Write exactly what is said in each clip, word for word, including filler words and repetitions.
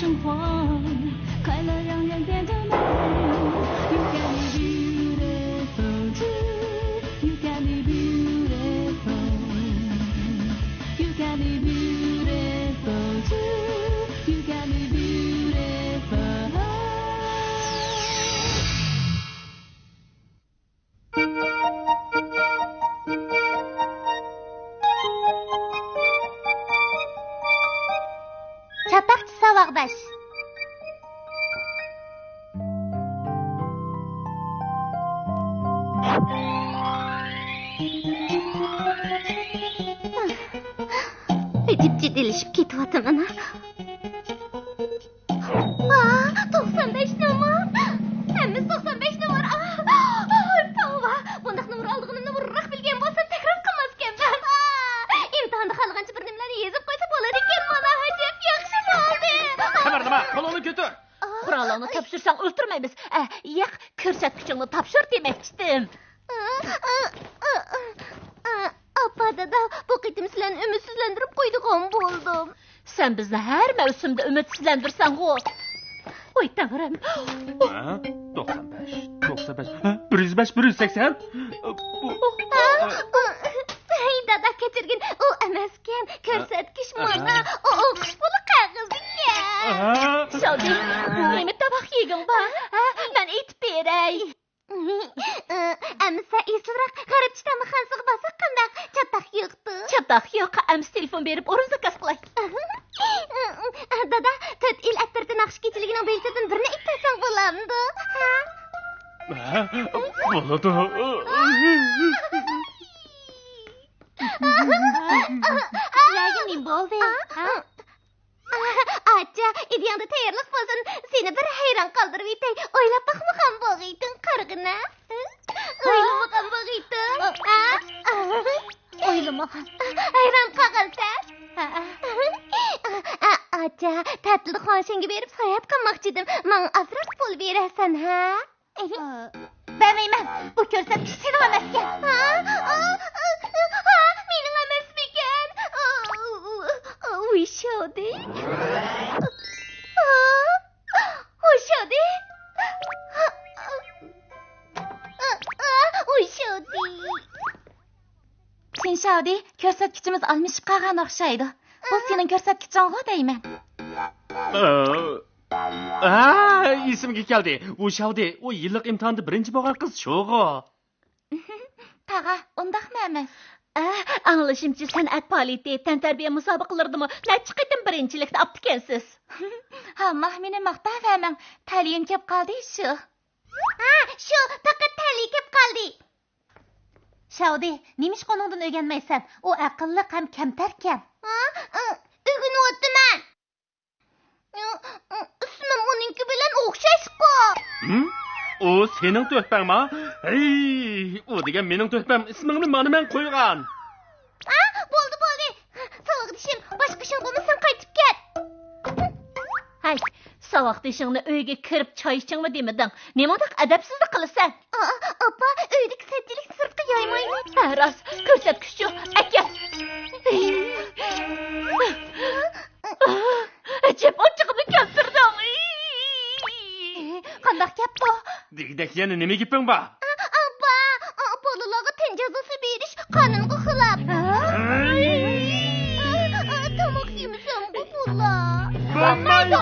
生活，快乐永远变得美。You can be beautiful too. You can be beautiful. You can be beautiful too. You can be beautiful. چاتاقچى ساۋاقداش. ئەجەب جىددىيلىشىپ كېتىۋاتىمەن. ئا، توقسان بەش نومۇر. ھەممىسى توقسان بەش نومۇر. ئا، توۋا. بۇنداق نومۇر ئالىدىغىنىمنى بۇرۇنراق بىلگەن بولسام، تەكرار قىلماسكەنمەن. ئا، ئىمتىھاندا خالىغانچە بىر نېمىلەرنى يېزىپ قويسا بولىدىكەن، مانا ئەجەب ياخشى بولدى. خەۋەر نېمە؟ قولۇڭنى كۆتۈر. قورالىڭنى تاپشۇرساڭ ئۆلتۈرمەيمىز. ئە، ياق، كۆرسەتكۈچۈڭنى تاپشۇر دېمەكچىدىم. ئاپا، دادا، بۇ قېتىم سىلەرنى ئۈمىدسىزلەندۈرۈپ قويىدىغان بولدۇم. سەن بىزنى ھەر مەۋسۇمدا ئۈمىدسىزلەندۈرسەڭغۇ. ۋاي تەڭرىم. ھە؟ توقسان بەش، توقسان بەش، ھە؟ بىر يۈز بەش، بىر يۈز سەكسەن. بۇ ھەي، دادا، كەچۈرگىن، ئۇ ئەمەسكەن. كۆرسەتكۈچ مانا، ئۇ ئوقۇش پۇلى قەغىزىكەن. ئاھا. شاۋدى، نېمە تاماق يېگۈڭ بار؟ ھە، مەن ئېيتىپ بېرەي. ئەمىسە ئېسىلراق غەربچە تاماقخانىسىغا بارساق قانداق؟ چاتاق يوقتۇ. چاتاق يوق، ئەمىسە تېلېفون بېرىپ ئورۇن زاكاز قىلاي. دادا، تۆت ئېل ئەترىتى ناخشا كېچىلىكىنىڭ بېلىتىدىن بىرنى ئېيتىپ بەرسەڭ بولامدۇ؟ ھە؟ ھە، بولىدۇ. سىلەرگە نېمە بولدى؟ ھە؟ ئاچا، ئىدىيەڭدە تەييارلىق بولسۇن، سېنى بىر ھەيران قالدۇرۇۋېتەي. ئويلاپ باقمىغان بولغىيتىڭ، قارىغىنا. ئويلىمىغان بولغىيتىڭ. ئويلىمىغان. ھەيران قالغانسەن. ئاچا، تەتىلدە خۇاڭشەنگە بېرىپ ساياھەت قىلماقچىدىم. ماڭا ئازراق پۇل بېرەرسەن، ھە؟ بەرمەيمەن. بۇ كۆرسەتكۈچ سېنىڭ ئەمەسكەن. ھا؟ ھا؟ مېنىڭ ئەمەسمىكەن؟ ۋۇي شاۋدى. ۋۇي شاۋدى. ۋۇي شاۋدى. چىن شاۋدى، كۆرسەتكۈچىمىز ئالمىشىپ قالغان ئوخشايدۇ. بۇ سېنىڭ كۆرسەتكۈچۈڭغۇ دەيمەن. ھە، ئېسىمگە كەلدى. ۋۇ شاۋدى، ئۇ يىللىق ئىمتىھاندا بىرىنچى بولغان قىز شۇغۇ؟ تاغا، ئۇنداقمۇ ئەمەس. ئە، ئاڭلىشىمچە، سەنئەت پائالىيىتى، تەنتەربىيە مۇسابىقىلىرىدىمۇ نەچچە قېتىم بىرىنچىلىكنى ئاپتىكەنسىز. ھامماق مېنى ماختاۋەرمەڭ، تەلىيىم كەپ قالدى شۇ. ھە، شۇ، پەقەت تەلىيى كەپ قالدى. شاۋدى، نېمىشقا ئۇنىڭدىن ئۆگەنمەيسەن؟ ئۇ ئەقىللىق ھەم كەمتەركەن. ھە؟ ئۆگىنىۋاتىمەن. ئىسمىم ئۇنىڭكى بىلەن ئوخشاشقۇ. ھىم؟ ئۇ سېنىڭ تۆھپەڭما؟ ھەي، ئۇ دېگەن مېنىڭ تۆھپەم، ئىسمىڭنى مانا مەن قويغان. ھە، بولدى، بولدى. ساۋاقدىشىم، باشقا ئىشىڭ بولمىسا سەن قايتىپ كەت. ھەي، ساۋاقدىشىڭنى ئۆيگە كىرىپ چاي ئىچىڭمۇ دېمىدىڭ. نېمانداق ئەدەپسىزلىك قىلىسەن؟ ئا، ئاپا، ئۆيدىكى سەتچىلىكنى سىرتقا يايمايلى. ھە، راست، كۆرسەتكۈچچۇ، ئەكەل. ئەجەب ئاچچىقىنى كەلتۈردۈڭ. قانداق گەپ بۇ؟ دېگۈدەك يەنە نېمە گېپىڭ بار؟ ئاپا، بالىلارغا تەن جازاسى بېرىش قانۇنغا خىلاپ. تاماق يېمىسەمغۇ بولا. بولمايدۇ.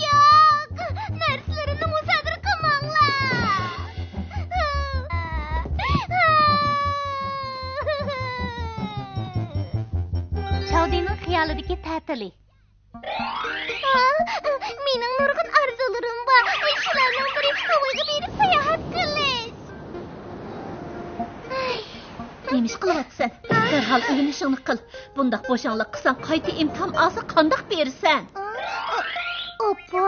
ياق، نەرسىلىرىمنى مۇسادىرە قىلماڭلار. شاۋدىنىڭ خىيالىدىكى تەتىلى. مېنىڭ نۇرغۇن ئارزۇلىرىم بار. شۇلارنىڭ بىرى ھاۋايغا بېرىپ ساياھەت قىلىش. نېمە ئىش قىلىۋاتىسەن؟ دەرھال ئۆگىنىشىڭنى قىل. بۇنداق بوشاڭلىق قىلساڭ، قايتا ئىمتىھان ئالسا قانداق بېرىسەن؟ ئاپا،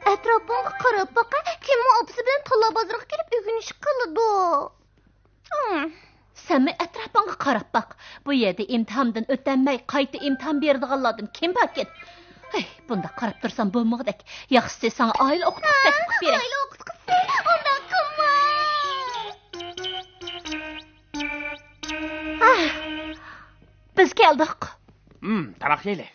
ئەتراپىڭغا قاراپ باقە، كىممۇ ئاپىسى بىلەن تالا بازىرىغا كىرىپ ئۆگىنىش قىلىدۇ؟ سەنمۇ ئەتراپىڭغا قاراپ باق. بۇ يەردە ئىمتىھاندىن ئۆتەلمەي، قايتا ئىمتىھان بېرىدىغانلاردىن كىم باركىن؟ ھەي، بۇنداق قاراپ تۇرسام بولمىغۇدەك. ياخشىسى ساڭا ئائىلە ئوقۇتقۇسى تەكلىپ بېرەي. ئائىلە ئوقۇتقۇسى؟ ئۇنداق قىلما. ئاھ. كەلدۇق. ھىم، تاماق يەيلى.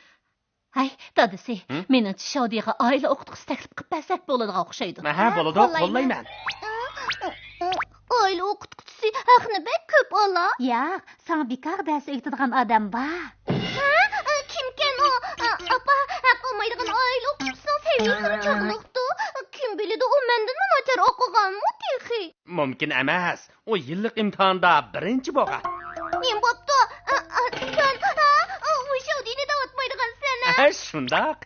ھەي، دادىسى، ھىم؟ مېنىڭچە شاۋدىيغا ئائىلە ئوقۇتقۇسى تەكلىپ قىلىپ بەرسەك بولىدىغان ئوخشايدۇ. ھە، ھە، بولىدۇ، قوللايمەن. قوللايمەن. ئائىلە ئوقۇتقۇچىسى ھەقنى بەك كۆپ ئالا. ياق، ساڭا بىكارغا دەرس ئۆگىتىدىغان ئادەم بار. ھە؟ كىمكەن ئۇ؟ ئاپا، ھەق ئالمايدىغان ئائىلە ئوقۇتقۇچىسىنىڭ سەۋىيىسىمۇ چاغلىقتۇ. كىم بىلىدۇ، ئۇ مەندىنمۇ ناچار ئوقۇغانمۇ تېخى؟ مۇمكىن ئەمەس. ئۇ يىللىق ئىمتىھاندا بىرىنچى بولغان. نېمە بوپتۇ؟ ئا، ئا، جان، ھە؟ ئۇ شاۋدىينى دەۋاتمايدىغانسەن، ھە؟ ھە، شۇنداق.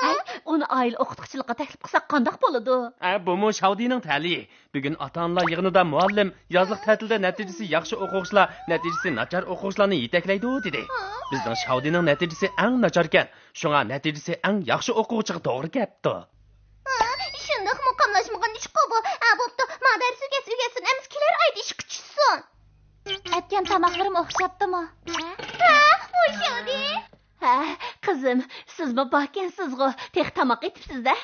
ھەي، ئۇنى ئائىلە ئوقۇتقۇچىلىققا تەكلىپ قىلساق قانداق بولىدۇ؟ ھە، بۇمۇ شاۋدىينىڭ تەلىيى. بۈگۈن ئاتا-ئانىلار يىغىنىدا مۇئەللىم، يازلىق تەتىلدە نەتىجىسى ياخشى ئوقۇغۇچىلار نەتىجىسى ناچار ئوقۇغۇچىلارنى يېتەكلەيدۇ، دېدى. بىزنىڭ شاۋدىينىڭ نەتىجىسى ئەڭ ناچاركەن، شۇڭا نەتىجىسى ئەڭ ياخشى ئوقۇغۇچىغا توغرا كەپتۇ. ھا، شۇنداق مۇقاملاشمىغان ئىشقۇ بۇ. ھا، بوپتۇ، ما دەرس ئۆگەتسە ئۆگەتسۇن، ئەمىسە كېلەر ئايدا ئىشقا چۈشسۇن. ئەتكەن تاماقلىرىم ئوخشاپتىمۇ؟ ھە، ئوخشىدى. ھە، قىزىم، سىزمۇ باركەنسىزغۇ، تېخى تاماق ئېتىپسىز-دە.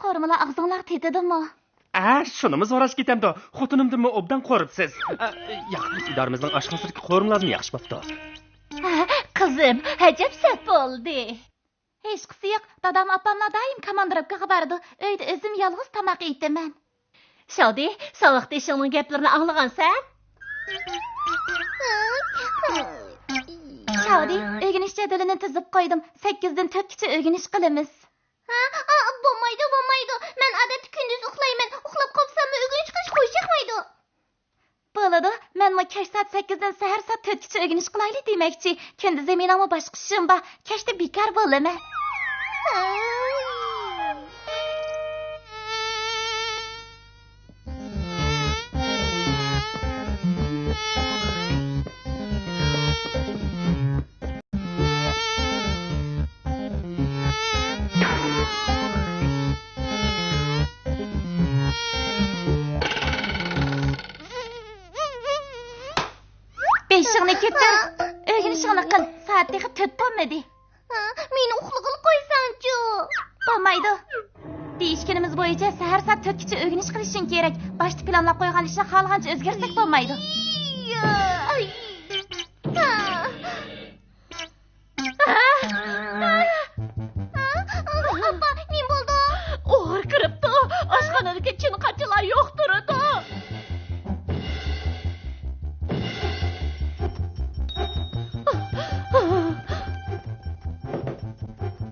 قورۇمىلار ئاغزىڭلارغا تېتىدىمۇ؟ ھە، شۇنىمۇ سوراش كېتەمدۇ؟ خوتۇنۇمدىنمۇ ئوبدان قورۇپسىز. ئە، ياق، ئىدارىمىزنىڭ ئاشخانىسىدىكى قورۇمىلاردىن ياخشى بوپتۇ. ھە، قىزىم، ئەجەب سەت بولدى. ھېچقىسى يوق، دادام ئاپاملار دائىم كاماندىروپكىغا بارىدۇ، ئۆيدە ئۆزۈم يالغۇز تاماق ئېتىمەن. شاۋدى، ساۋاقدىشىڭنىڭ گەپلىرىنى ئاڭلىغانسەن؟ شاۋدى، ئۆگىنىش جەدۋىلىنى تۈزۈپ قويدۇم، سەككىزدىن تۆتكىچە ئۆگىنىش قىلىمىز. ھە؟ ئا، بولمايدۇ، بولمايدۇ. مەن ئادەتتە كۈندۈز ئۇخلايمەن. ئۇخلاپ قالساممۇ ئۆگىنىش قىلىش خۇش ياقمايدۇ. بولىدۇ، مەنمۇ كەچ سائەت سەككىزدىن سەھەر سائەت تۆتكىچە ئۆگىنىش قىلايلى دېمەكچى. كۈندۈزى مېنىڭمۇ باشقا ئىشىم بار. كەچتە بىكار بولىمەن. بېشىڭنى كۆتۈر، ئۆگىنىشىڭنى قىل، سائەت تېخى تۆت بولمىدى. ھا، مېنى ئۇخلىغىلى قويساڭچۇ؟ بولمايدۇ. دېيىشكىنىمىز بويىچە سەھەر سائەت تۆتكىچە ئۆگىنىش قىلىشىڭ كېرەك. باشتا پىلانلاپ قويغان ئىشنى خالىغانچە ئۆزگەرتسەك بولمايدۇ. ئاي. ھا. ھا؟ ھا؟ ئاپا، نېمە بولدى؟ ئوغرى كىرىپتۇ. ئاشخانىدىكى چىن قاچىلار يوق تۇرىدۇ.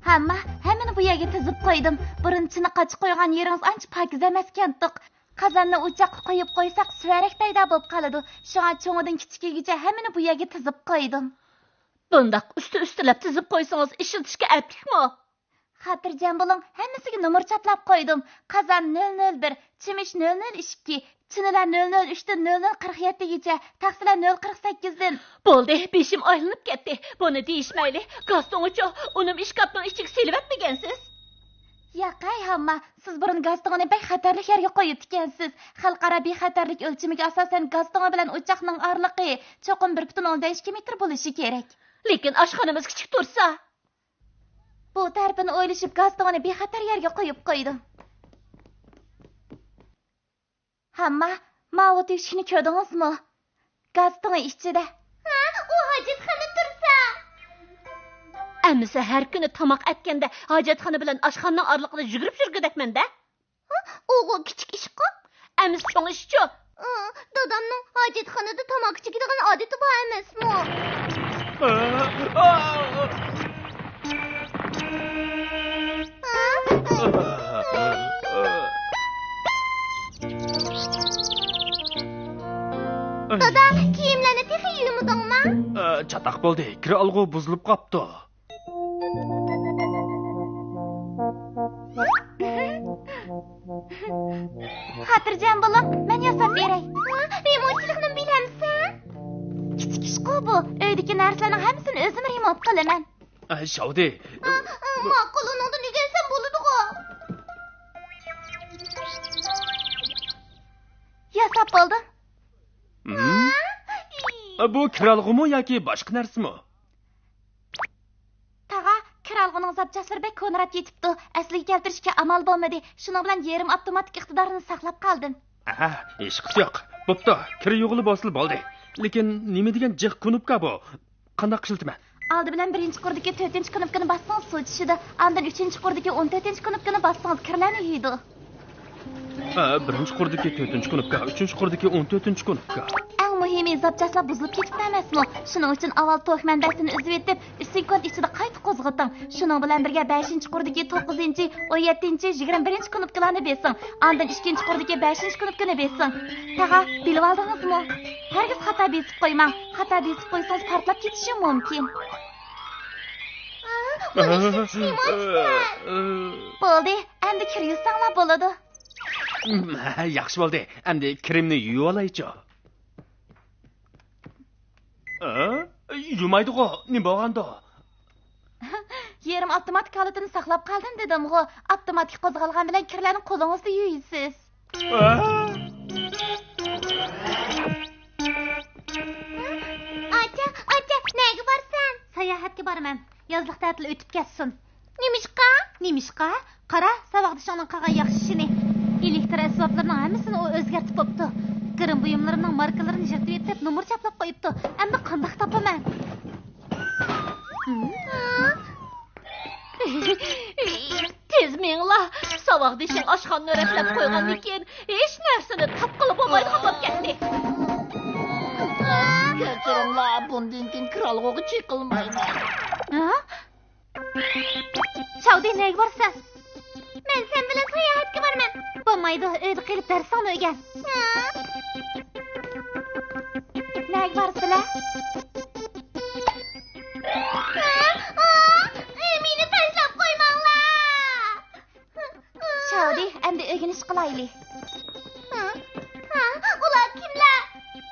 ھەممە، ھەممىنى بۇ يەرگە تىزىپ قويدۇم. بۇرۇن چىنە قاچا قويغان يېرىڭىز ئانچە پاكىز ئەمەسكەنتۇق. قازاننى ئوچاققا قويۇپ قويساق، سۈۋەرەك پەيدا بولۇپ قالىدۇ. شۇڭا چوڭىدىن كىچىكىگىچە ھەممىنى بۇ يەرگە تىزىپ قويدۇم. بۇنداق ئۈستى-ئۈستىلەپ تىزىپ قويسىڭىز، ئىشلىتىشكە ئەپلىكمۇ؟ خاتىرجەم بولۇڭ، ھەممىسىگە نومۇر چاپلاپ قويدۇم. قازان نۆل نۆل بىر، چىمىش نۆل نۆل ئىككى، چىنىلەر نۆل نۆل ئۈچتىن نۆل نۆل قىرىق يەتتىگىچە، تەخسىلەر نۆل قىرىق سەككىزدىن. بولدى، بېشىم ئايلىنىپ كەتتى. بۇنى دېيىشمەيلى، گاز تۇڭىچۇ، ئۇنىمۇ ئىشكاپنىڭ ئىچىگە سېلىۋەتمىگەنسىز. ياق ھەي، ھامما، سىز بۇرۇن گاز تۇڭىنى بەك خەتەرلىك يەرگە قويۇپتىكەنسىز. خەلقئارا بىخەتەرلىك ئۆلچىمىگە ئاساسەن، گاز تۇڭى بىلەن ئوچاقنىڭ ئارىلىقى چوقۇم بىر پۈتۈن ئوندىن ئىككى مېتىر بولۇشى كېرەك. لېكىن ئاشخانىمىز كىچىك تۇرسا. بۇ تەرىپىنى ئويلىشىپ، گاز تۇڭىنى بىخەتەر يەرگە قويۇپ قويدۇم. ھامما، ماۋۇ تۆشۈكنى كۆردىڭىزمۇ؟ گاز تۇڭى ئىچىدە. ھە، ئۇ ھاجەتخانا تۇرسا. ئەمىسە ھەر كۈنى تاماق ئەتكەندە ھاجەتخانا بىلەن ئاشخانىنىڭ ئارىلىقىدا يۈگۈرۈپ يۈرگۈدەكمەن-دە. ھە، ئۇغۇ كىچىك ئىشقۇ. ئەمىسە چوڭ ئىشچۇ. ئا، دادامنىڭ ھاجەتخانىدا تاماكا چېكىدىغان ئادىتى بار ئەمەسمۇ؟ دادا، كىيىملەرنى تېخى يۇيمىدىڭما؟ ئە، چاتاق بولدى، كىر ئالغۇ بۇزۇلۇپ قاپتۇ. خاتىرجەم بولۇڭ، مەن ياساپ بېرەي. ھە، رېمونتچىلىقنىمۇ بىلەمسەن؟ كىچىك ئىشقۇ بۇ، ئۆيدىكى نەرسىلەرنىڭ ھەممىسىنى ئۆزۈم رېمونت قىلىمەن. ئە، شاۋدى. ھە، ھە، ماقۇل، ئۇنىڭدىن ئۆگەنسەم بولىدىغۇ. ياساپ بولدۇم. ھىم؟ ئە، بۇ كىرئالغۇمۇ ياكى باشقا نەرسىمۇ؟ تاغا، كىرئالغۇنىڭ زاپچاسلىرى بەك كونىراپ كېتىپتۇ. ئەسلىگە كەلتۈرۈشكە ئامال بولمىدى. شۇنىڭ بىلەن يېرىم ئاپتوماتىك ئىقتىدارىنى ساقلاپ قالدىم. ئەھە، ھېچقىسى يوق. بوپتۇ، كىر يۇغىلى بولسىلا بولدى. لېكىن نېمە دېگەن جىق كۇنۇپكا بۇ؟ قانداق ئىشلىتىمەن؟ ئالدى بىلەن بىرىنچى قۇردىكى تۆتىنچى كۇنۇپكىنى باسسىڭىز، سۇ چۈشىدۇ. ئاندىن ئۈچىنچى قۇردىكى ئون تۆتىنچى كۇنۇپكىنى باسسىڭىز، كىرلەرنى يۇيىدۇ. ھە، بىرىنچى قۇردىكى تۆتىنچى كۇنۇپكا، ئۈچىنچى قۇردىكى ئون تۆتىنچى كۇنۇپكا. ئەڭ مۇھىمى، زاپچاسلار بۇزۇلۇپ كېتىپتۇ ئەمەسمۇ؟ شۇنىڭ ئۈچۈن ئاۋۋال توك مەنبەسىنى ئۈزۈۋېتىپ، ئۈستۈنكى كود ئىچىدە قايتا قوزغىتىڭ. شۇنىڭ بىلەن بىرگە، بەشىنچى قۇردىكى توققۇزىنچى، ئون يەتتىنچى، يىگىرمە بىرىنچى كۇنۇپكىلارنى بېسىڭ. ئاندىن ئىككىنچى قۇردىكى بەشىنچى كۇنۇپكىنى بېسىڭ. تاغا، بىلىۋالدىڭىزمۇ؟ ھەرگىز خاتا بېسىپ قويماڭ. خاتا بېسىپ قويسىڭىز، پارتلاپ كېتىشى مۇمكىن. ئا، ئۇنى ئىشلىتىشنى ئۇنتۇپسەن. بولدى، ئەمدى كىر يۇساڭلار بولىدۇ. ياخشى بولدى، ئەمدى كىرىمنى يۇيۇۋالايچۇ. ئە؟ يۇمايدىغۇ، نېمە بولغاندۇ؟ يېرىم ئاپتوماتىك ھالىتىنى ساقلاپ قالدىم دېدىمغۇ. ئاپتوماتىك قوزغالغان بىلەن كىرلەرنى قولىڭىزدا يۇيىسىز. ئە؟ ئاچا، ئاچا، نەگە بارىسەن؟ ساياھەتكە بارىمەن. يازلىق تەتىل ئۆتۈپ كەتسۇن. نېمىشقا؟ نېمىشقا؟ قارا، ساۋاقدىشىڭنىڭ قىلغان ياخشى ئىشىنى. ئېلېكتر ئەسۋابلىرىنىڭ ھەممىسىنى ئۇ ئۆزگەرتىپ بوپتۇ. گىرىم بۇيۇملىرىنىڭ ماركىلىرىنى يىرتىۋېتىپ، نومۇر چاپلاپ قويۇپتۇ. ئەمدى قانداق تاپىمەن؟ تېز مېڭىڭلار! ساۋاقدىشىڭ ئاشخانىنى رەتلەپ قويغاندىن كېيىن، ھېچ نەرسىنى تاپقىلى بولمايدىغان بولۇپ كەتتى. كەچۈرۈڭلار، بۇندىن كېيىن كىرئالغۇغا چېقىلمايمەن. ھە؟ شاۋدى، نەگە بارىسەن؟ مەن سەن بىلەن ساياھەتكە بارىمەن. بولمايدۇ، ئۆيدە قېلىپ دەرسىڭنى ئۆگەن. ھە؟ نەگە بارىسىلەر؟ ھە؟ ئا، مېنى تاشلاپ قويماڭلار. شاۋدى، ئەمدى ئۆگىنىش قىلايلى. ھە؟ ھە؟ ئۇلار كىملەر؟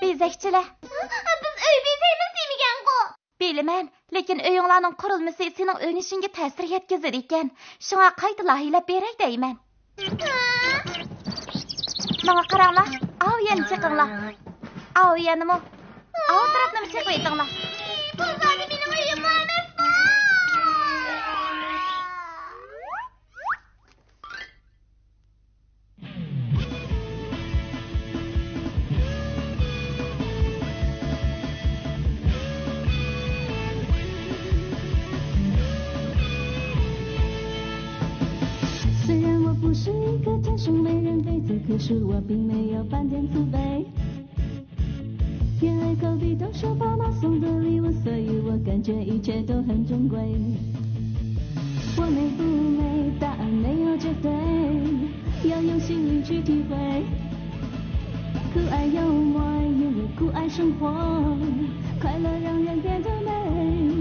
بېزەكچىلەر. ھە؟ بىز ئۆي بېزەيمىز دېمىگەنغۇ. بىلىمەن، لېكىن ئۆيۈڭلارنىڭ قۇرۇلمىسى سېنىڭ ئۆگىنىشىڭگە تەسىر يەتكۈزىدىكەن. شۇڭا قايتا لايىھەلەپ بېرەي دەيمەن. ماڭا قاراڭلار، ئاۋۇ يەنە چېقىڭلار. ئاۋۇ يەنىمۇ؟ ئاۋۇ تەرەپنىمۇ چېقىۋېتىڭلار. بۇ زادى مېنىڭ ئۆيۈم ئەمەسمۇ؟ 虽然我不是一个天生美人妃子，可是我并没有半点自卑。 因为隔壁都是爸妈送的礼物，所以我感觉一切都很珍贵。我美不美，答案没有绝对，要用心灵去体会。酷爱幽默，因为酷爱生活，快乐让人变得美。